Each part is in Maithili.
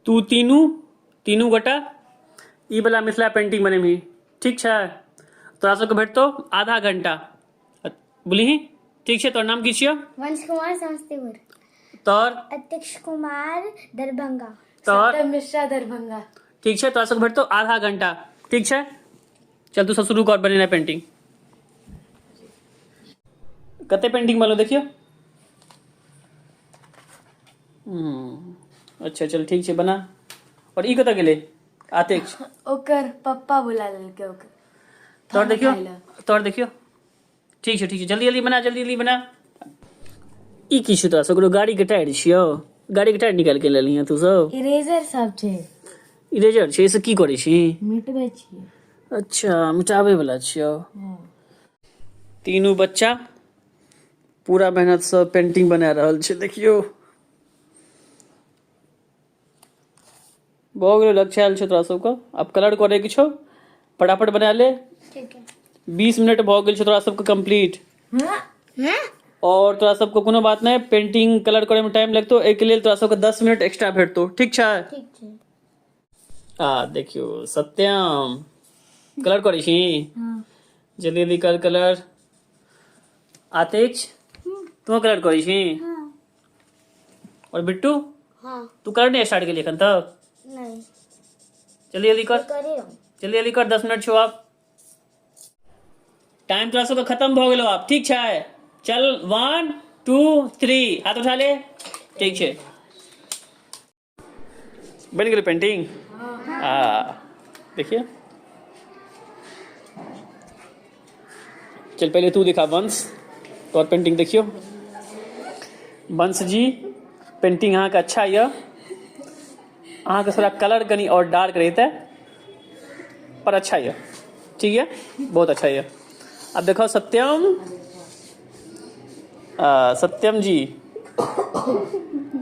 तू तीनू तीनू गोटा ई वाला मिथिला पेंटिंग बनेबही, ठीक छै? तोरा सबके भेटतौ आधा घंटा, बुझलिही? ठीक छै। तोहर नाम की छियौ? वंश कुमार, समस्तीपुर। तोहर? अध्यक्ष कुमार, दरभंगा। तोहर? सत्यम मिश्रा, दरभंगा। ठीक छै, तोरा सबके भेटतौ आधा घंटा, ठीक छै? चल, तू सब शुरू कर बनेनाइ पेंटिंग। कते पेंटिंग बनलो देखियौ। अच्छा चल, ठीक छै, बना। और ई कतऽ गेलै आतिक? ओकर पप्पा बुला लेलकै ओकर। तोहर देखियौ। खाय लए। तोहर देखियौ। ठीक छै, ठीक छै, जल्दी जल्दी बना, जल्दी जल्दी बना। ई की छौ तोरा सगरो? गाड़ी के टायर छियौ? गाड़ी के टायर निकालि के लेलही हँ तू सब? इरेजर सब छै। इरेजर छै? एहिसँ की करै छी? मिटबै छियै। अच्छा, मिटाबै वला छियौ। तीनू बच्चा पूरा मेहनतसँ पेंटिंग बना रहल छै। देखियौ, भऽ गेलै, लक्ष्य आयल छौ तोरा सबके। आब कलर करैके छौ, फटाफट बना ले। ठीक है। 20 मिनट भऽ गेल छौ तोरा सबके कम्प्लीट। हाँ। और तोरा सबके कोनो बात नहि, पेंटिंग कलर करैमे टाइम लगतौ, एहिके लेल तोरा सबके 10 मिनट एक्स्ट्रा भेटतौ, ठीक छै? ठीक छै। आ देखियौ, सत्यम कलर करै छी। हाँ। जल्दी जल्दी कर कलर। आतिश, तू कलर करै छी? हाँ। और बिट्टू? हाँ। तू कलर नहीं स्टार्ट केली एखन तक? नहीं। जल्दी जल्दी कर। करे रहूँ। जल्दी जल्दी कर, 10 मिनट छौ आब। टाइम तोरा सबके खत्म भऽ गेलो आब, ठीक छै? चल, वन, टू, थ्री, हाथ उठा ले। ठीक छै, बनि गेलै पेंटिंग। आ देखिए, चल, पहले तू दिखा वंश, तोहर पेंटिंग। देखियो वंश जी, पेंटिंग अहाँके अच्छा यऽ। अहाँके थोड़ा कलर कनि और डार्क रहितै, पर अच्छा यऽ, ठीक यऽ, बहुत अच्छा यऽ। अब देखो सत्यम, सत्यम जी,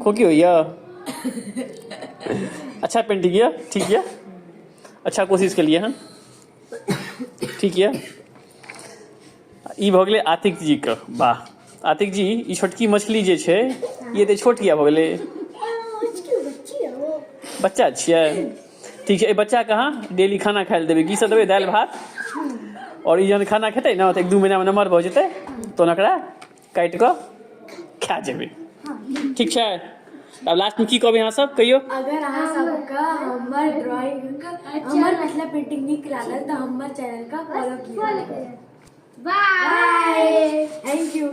खोकी होइया? अच्छा पेंटिंग यऽ, ठीक यऽ, अच्छा कोशिश के लिए हन, ठीक यऽ। ई भऽ गेलै आतिक जी के। वाह आतिक जी, ई छोटकी मछली जे छै, ई एते छोट किया भऽ गेलै? बच्चा छियै। ठीक छै, एहि बच्चाके अहाँ डेली खाना खाइ लए देबै। की सब देबै? दालि भात। आओर ई जहन खाना खेतै ने, तऽ 1-2 महीनामे नमहर भऽ जेतै, तहन ओकरा काटि कऽ खा जेबै, ठीक छै? आब लास्टमे की कहबै अहाँ सब, कहियौ। अगर अहाँ सबके हमर ड्राइंग, हमर मिथिला पेंटिंग नीक लागल तऽ हमर चैनल का फॉलो कीजिए। बाय। Thank you.